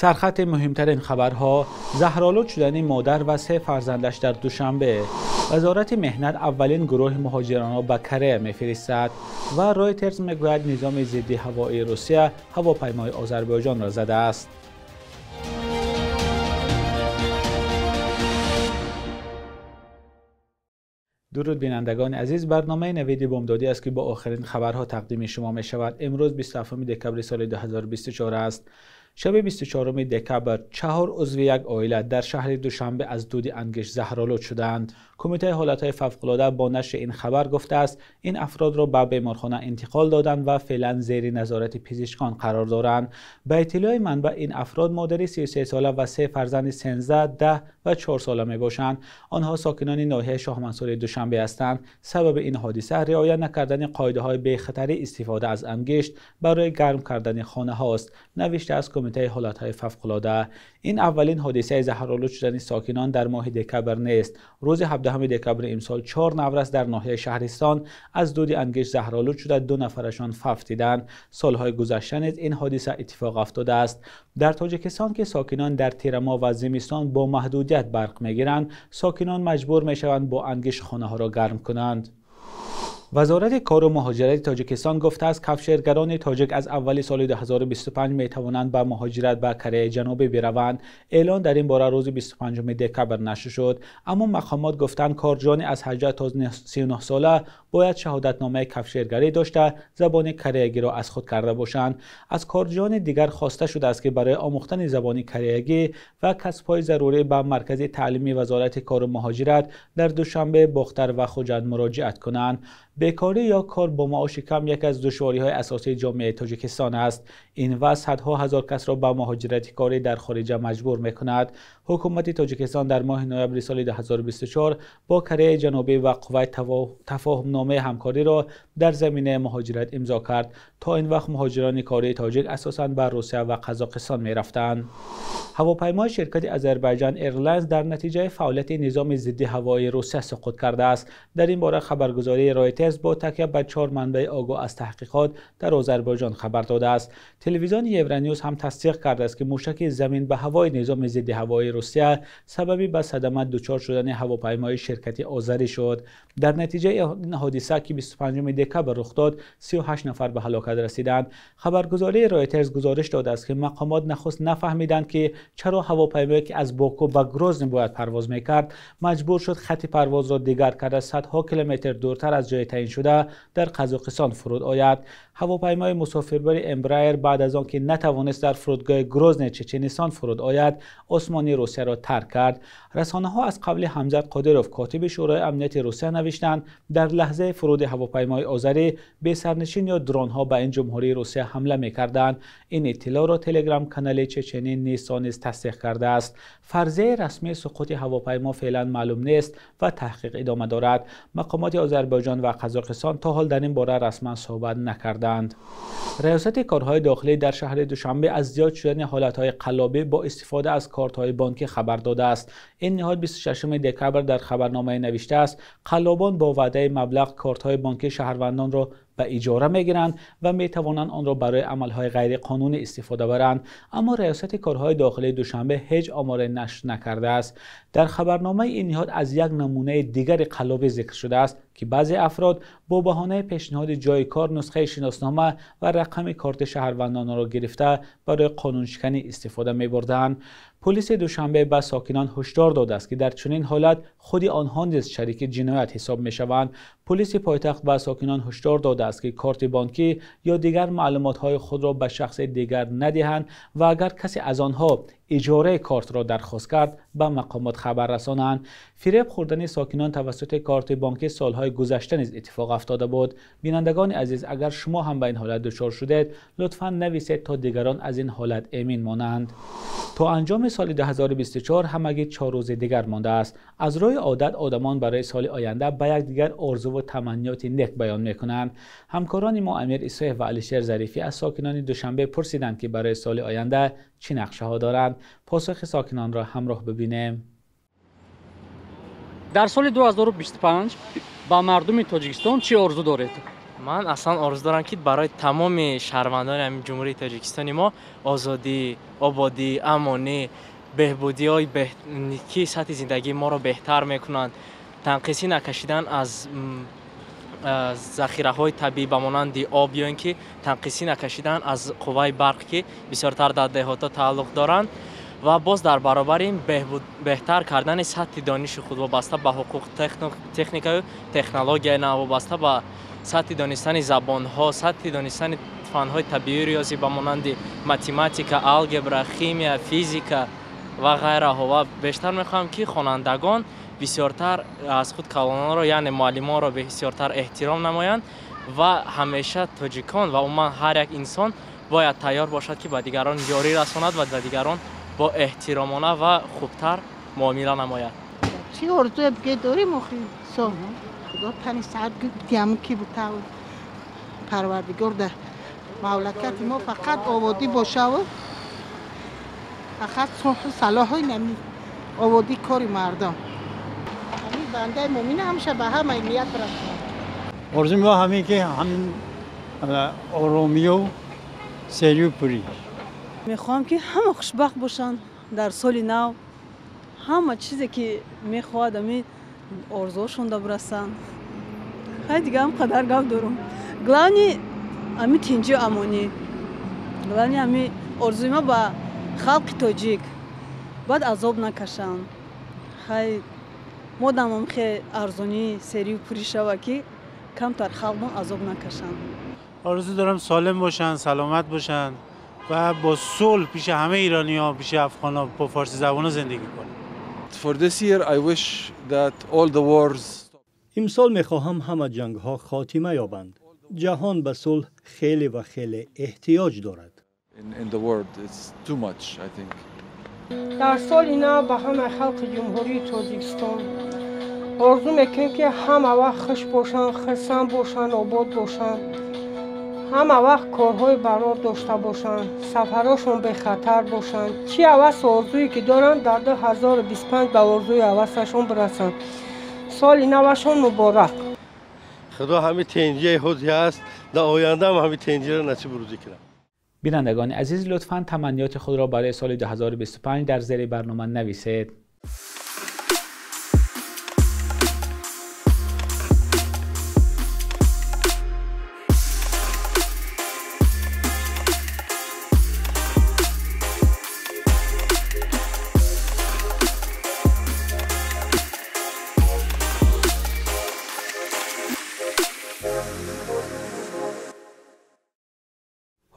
Сархати муҳимтарин хабарҳо: заҳролуд шудани модар ва се фарзандаш дар Душанбе. Вазорати меҳнат аввалин гурӯҳи муҳоҷиронро ба Корея мефиристад ва Ройтерс мегӯяд низоми зидди ҳавоии Русия ҳавопаймои Озарбойҷонро задааст. Дуруд бинандагони азиз, барномаи Навиди Бомдодӣ аст, ки бо охирин хабарҳо тақдими шумо мешавад. Имрӯз 27 декабри соли 2024 аст. Шаби 24 декабр 4 узви як оила дар шаҳри Душанбе аз дуди ангишт заҳролуд шуданд. Кумитаи ҳолатҳои фавқулода бо нашри ин хабар гуфтааст, ин афродро ба беморхона интиқол доданд ва феълан зери назорати пизишкон қарор доранд. Ба иттилои манбаъ, ин афрод модари 33 сола ва се фарзанди 13, 10 ва 4 сола мебошанд. Онҳо сокинони ноҳияи Шоҳмансури Душанбе ҳастанд. Сабаби ин ҳодиса риоя накардани қоидаҳои бехатарӣ истифода аз ангишт барои гарм кардани хонаҳост, навиштааст Кумитаи ҳолатҳои фавқулода. Ин аввалин ҳодисаи заҳролуд шудани сокинон дар моҳи декабр нест. Рӯзи 17 декабри имсол 4 наврас дар ноҳияи Шаҳристон аз дуди ангишт заҳролуд шуда, 2 нафарашон фавтиданд. Солҳои гузашта низ ин ҳодиса иттифоқ афтодааст. Дар Тоҷикистон, ки сокинон дар тирамоҳ ва зимистон бо маҳдудият барқ мегиранд, сокинон маҷбур мешаванд бо ангишт хонаҳоро гарм кунанд. Вазорати кор ва муҳоҷирати Тоҷикистон гуфтааст, кафшергарони тоҷик аз аввали соли 2025 метавонанд ба муҳоҷират ба Кореяи Ҷанубӣ бираванд. Эълон дар ин бора рӯзи 25 декабр нашр шуд. Аммо мақомот гуфтанд, корҷони аз 18 то 39 сола бояд шаҳодатномаи кафшергарӣ дошта, забони кореягиро аз худ карда бошанд. Аз корҷони дигар хоста шудааст, ки барои омӯхтани забони кореягӣ ва касбҳои зарурӣ ба маркази таълими Вазорати кор ва муҳоҷират дар Душанбе, Бохтар ва Хуҷанд муроҷиат кунанд. Бекорӣ ё кор бо маоши кам яке аз душвориҳои асосии ҷомеаи Тоҷикистон аст. Ин вазъ садҳо ҳазор касро ба муҳоҷирати корӣ дар хориҷа маҷбур мекунад. Ҳукумати Тоҷикистон дар моҳи ноябри соли 2024 бо Кореяи Ҷанубӣ ва Кувайт тафоҳумномаи ҳамкориро дар заминаи муҳоҷират имзо кард. То ин вақт муҳоҷирони кории тоҷик асосан ба Русия ва Қазоқистон мерафтанд. Ҳавопаймои ширкати Азербайҷан Airlines дар натиҷаи фаъолияти низоми зидди ҳавоии Русия суқут кардааст. Дар ин бора хабаргузории Ройтерс бо такя ба 4 манбаи огоҳ аз таҳқиқот дар Озарбойҷон хабар додааст. Телевизиони Евроньюз ҳам тасдиқ кардааст, ки мушаки замин ба ҳавои низоми зидди ҳавоии Русия сабаби ба садама дучор шудани ҳавопаймои ширкати озарӣ шуд. Дар натиҷаи ин ҳодиса, ки 25 декабр рух дод, 38 нафар ба ҳалокат расиданд. Хабаргузории Ройтерс гузориш додааст, ки мақомот нахуст нафаҳмиданд, ки чаро ҳавопаймое, ки аз Боку ба Грозний бояд парвоз мекард, маҷбур шуд хати парвозро дигар карда садҳо километр дуртар аз ҷои таъин шуда дар Қазоқистон фуруд ояд. Ҳавопаймои мусофирбари Эмбраер баъд аз он ки натавонист дар фурудгоҳи Грозний Чеченистон фуруд ояд, осмони Русияро тарк кард. Расонаҳо аз қавли Ҳамзат Қодиров, котиби Шӯрои амнияти Русия, навиштанд, дар лаҳзаи фуруди ҳавопаймои озарӣ бесарнишин ё дронҳо ба ин ҷумҳурии Русия ҳамла мекарданд. Ин иттилоъро телеграм-канали чеченӣ Нисон низ тасдиқ кардааст. Фарзияи расмии суқути ҳавопаймо феълан маълум нест ва таҳқиқ идома дорад. Мақомоти Озарбойҷон ва Қазоқистон то ҳол дар ин бора расман суҳбат накарданд. Раёсати корҳои дохилӣ дар шаҳри Душанбе аз зиёд шудани ҳолатҳои қаллобӣ бо истифода аз картҳои бонкӣ хабар додааст. Ин ниҳод 26 декабр дар хабарномае навиштааст, қаллобон бо ваъдаи маблағ картҳои бонкии шаҳрвандонро ба иҷора мегиранд ва метавонанд онро барои амалҳои ғайриқонунӣ истифода баранд. Аммо Раёсати корҳои дохилии Душанбе ҳеҷ оморе нашр накардааст. Дар хабарномаи ин ниҳод аз як намунаи дигари қаллобӣ зикр шудааст, ки баъзе афрод бо баҳонаи пешниҳоди ҷои кор нусхаи шиноснома ва рақами корти шаҳрвандонро гирифта барои қонуншиканӣ истифода мебурданд. Полиси Душанбе ба сокинон ҳушдор додааст, ки дар чунин ҳолат худи онҳо низ шарики ҷиноят ҳисоб мешаванд. Полиси пойтахт ба сокинон ҳушдор додааст, ки корти бонкӣ ё дигар маълумотҳои худро ба шахси дигар надиҳанд ва агар касе аз онҳо иҷораи картро дархост кард, ба мақомот хабар расонанд. Фиреб хӯрдани сокинон тавассути корти бонкӣ солҳои гузашта низ иттифоқ афтода буд. Бинандагони азиз, агар шумо ҳам ба ин ҳолат дучор шудед, лутфан нависед, то дигарон аз ин ҳолат эмин монанд. То анҷоми соли 2024 ҳамагӣ 4 рӯзи дигар мондааст. Аз рӯи одат одамон барои соли оянда ба якдигар орзуву таманниёти нек баён мекунанд. Ҳамкорони мо Амир Исоев ва Алишер Зарифӣ аз сокинони Душанбе пурсиданд, ки барои соли оянда чӣ нақшаҳо доранд. Посухи сокинонро ҳамроҳ бибинем. Дар соли 2025 ба мардуми Тоҷикистон чӣ орзу доред? Ман аслан орзу дорам, ки барои тамоми шаҳрвандони ҳамин Ҷумҳурии Тоҷикистони мо озодӣ, ободӣ, амонӣ, беҳбудиҳои ки сатҳи зиндагии моро беҳтар мекунанд, танқисӣ накашидан аз захираҳои табиӣ ба монанди об ё ин ки танқисӣ накашидан аз қувваи барқ, ки бисёртар дар деҳотҳо тааллуқ доранд, ва боз дар баробари ин беҳтар кардани сатҳи дониши худ вобаста ба ҳуқуқ, техникаю технологияи нав, вобаста ба сатҳи донистани забонҳо, сатҳи донистани фанҳои табиию риёзӣ ба монанди математика, алгебра, химия, физика ва ғайраҳо. Ва бештар мехоҳам, ки хонандагон бисёртар аз худ калононро, яъне муаллимонро бисёртар эҳтиром намоянд ва ҳамеша тоҷикон ва умуман ҳар як инсон бояд тайёр бошад, ки ба дигарон ёрӣ расонад ва ба дигарон бо эҳтиромона ва хубтар муомила намояд. Чӣ орзуе биге дорем охи? Худо тани саат диам, ки бута Парвардигор дар мамлакати мо фақат ободӣ бошаву фақат сулҳу салоҳу нами ободӣ, кори мардум. Ҳамин бандаи мӯмин ҳамеша ба ҳамаи ният расонад. Орзуи мо ҳамин, ки ҳамин оромию серию пурӣ. Мехоҳам, ки ҳама хушбахт бошанд дар соли нав, ҳама чизе ки мехоҳад, ами орзуошонда бирасанд. Хай, дига ҳам қадар гап дорум. Главный ами тинҷию амонӣ, главный ами орзуи ма ба халқи тоҷик, бояд азоб накашанд. Хай, модамам хе арзонӣ, серию пурӣ шава, ки камтар халқмон азоб накашанд. آرزو دارم سالم باشن، سلامت باشن و با صلح پیش همه ایرانی ها، پیش افغان ها، با فارسی زبان زندگی کنن. For this year I wish that all the wars Имсол мехоҳам ҳама ҷангҳо хотима ёбанд. Ҷаҳон ба сулҳ хеле ва хеле эҳтиёҷ дорад. In the world it's too much, I think. Дар соли нав ба ҳамаи халқи Ҷумҳурии Тоҷикистон орзу мекунем, ки ҳама вақт хуш бошанд, хурсанд бошанд, обод бошанд, ҳама вақт корҳои барор дошта бошанд, сафарҳошон бехатар бошанд, чӣ ҳавасу орзуе ки доранд, дар 2025 ба орзуи ҳавасашон бирасанд. Соли навашон муборак. Худо ҳамин тенҷие ҳози ҳаст, дар оянда ҳам ҳамин тенҷиро насиб рӯзӣ кунад. Бинандагони азиз, лутфан таманниёти худро барои соли 2025 дар зери барнома нависед.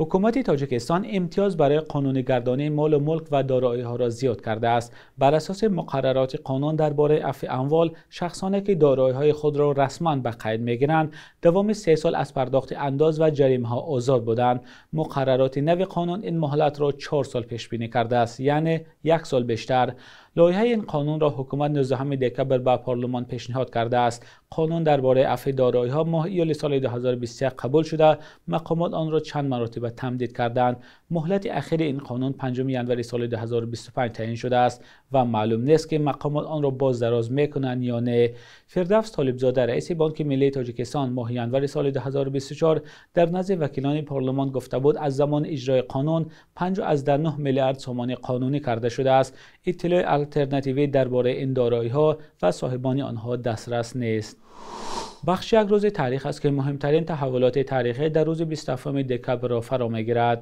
Ҳукумати Тоҷикистон имтиёз барои қонунигардонии молу мулк ва дороиҳоро зиёд кардааст. Бар асоси муқаррароти қонун дар бораи афви амвол, шахсоне ки дороиҳои худро расман ба қайд мегиранд, давоми 3 сол аз пардохти андоз ва ҷаримаҳо озод буданд. Муқаррароти нави қонун ин муҳлатро 4 сол пешбинӣ кардааст, яъне як сол бештар. Лоиҳаи ин қонунро ҳукумат 19 декабр ба парлумон пешниҳод кардааст. Қонун дар бораи афви дороиҳо моҳи июли соли 2021 қабул шуда, мақомот онро чанд маротиба тамдид карданд. Муҳлати ахири ин қонун 5 январи соли 2025 таъин шудааст ва маълум нест, ки мақомот онро боз дароз мекунанд ё не. Фирдавс Толибзода, раиси Бонки миллии Тоҷикистон, моҳи январи соли 2024 дар назди вакилони парлумон гуфта буд, аз замони иҷрои қонун 5,9 миллиард сомонӣ қонунӣ карда шудааст. Иттилои алтернативӣ дар бораи ин дороиҳо ва соҳибони онҳо дастрас нест. Бахши як рӯзи таърих аст, ки муҳимтарин таҳаввулоти таърихӣ дар рӯзи 27 декабрро фаро мегирад.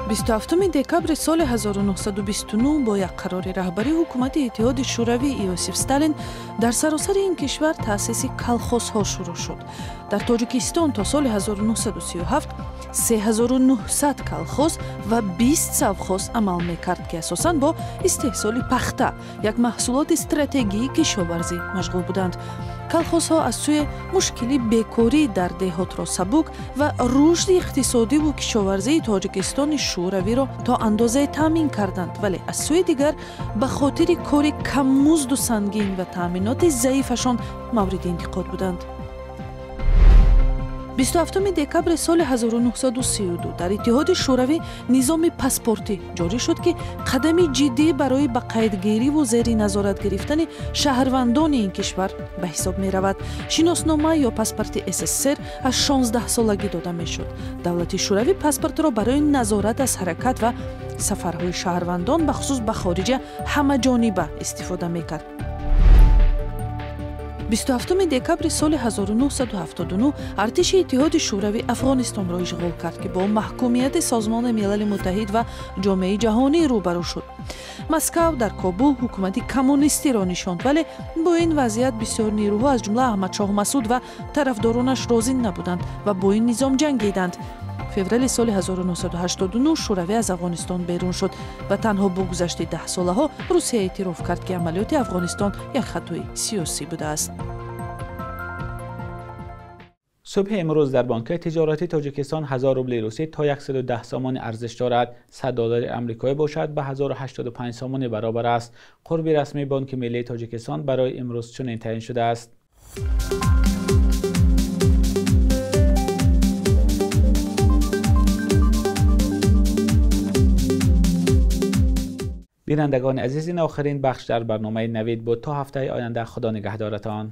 27 декабри соли 1929 бо як қарори раҳбари ҳукумати Иттиҳоди Шӯравӣ Иосиф Сталин дар саросари ин кишвар таъсиси колхозҳо шурӯъ шуд. Дар Тоҷикистон то соли 1937 3900 колхоз ва 20 совхоз амал мекард, ки асосан бо истеҳсоли пахта, як маҳсулоти стратегии кишоварзӣ, машғул буданд. Колхозҳо аз сӯе мушкили бекорӣ дар деҳотро сабук ва рушди иқтисодиву кишоварзии Тоҷикистони Шӯравиро то андозае таъмин карданд, вале аз сӯи дигар ба хотири кори каммузду сангин ва таъминоти заифашон мавриди интиқод буданд. 27 декабри соли 1932 дар Иттиҳоди Шӯравӣ низоми паспортӣ ҷорӣ шуд, ки қадами ҷиддӣ барои ба қайдгириву зери назорат гирифтани шаҳрвандони ин кишвар ба ҳисоб меравад. Шиноснома ё паспорти СССР аз 16-солагӣ дода мешуд. Давлати Шӯравӣ паспортро барои назорат аз ҳаракат ва сафарҳои шаҳрвандон, бахусус ба хориҷа, ҳамаҷониба истифода мекард. 27 декабри соли 1979 артиши Иттиҳоди Шӯравӣ Афғонистонро ишғол кард, ки бо маҳкумияти Созмони Милали Муттаҳид ва ҷомеаи ҷаҳонӣ рӯбарӯ шуд. Москав дар Кобул ҳукумати коммунистиро нишонд, вале бо ин вазъият бисёр нерӯҳо, аз ҷумла Аҳмадшоҳ Масуд ва тарафдоронаш, розӣ набуданд ва бо ин низом ҷангиданд. Феврали соли 1989 Шӯравӣ аз Афғонистон берун шуд ва танҳо бо гузашти даҳсолаҳо Русия эътироф кард, ки амалиёти Афғонистон як хатои сиёсӣ будааст. Субҳи имрӯз дар бонкҳои тиҷоратии Тоҷикистон 1000 рубли русӣ то 110 сомонӣ арзиш дорад. 100 доллари амрикоӣ бошад ба 1085 сомонӣ баробар аст. Қурби расмии Бонки миллии Тоҷикистон барои имрӯз чунин таъин шудааст. Бинандагони азиз, ин охирин бахш дар барномаи Навид буд. То ҳафтаи оянда Худо нигаҳдоратон.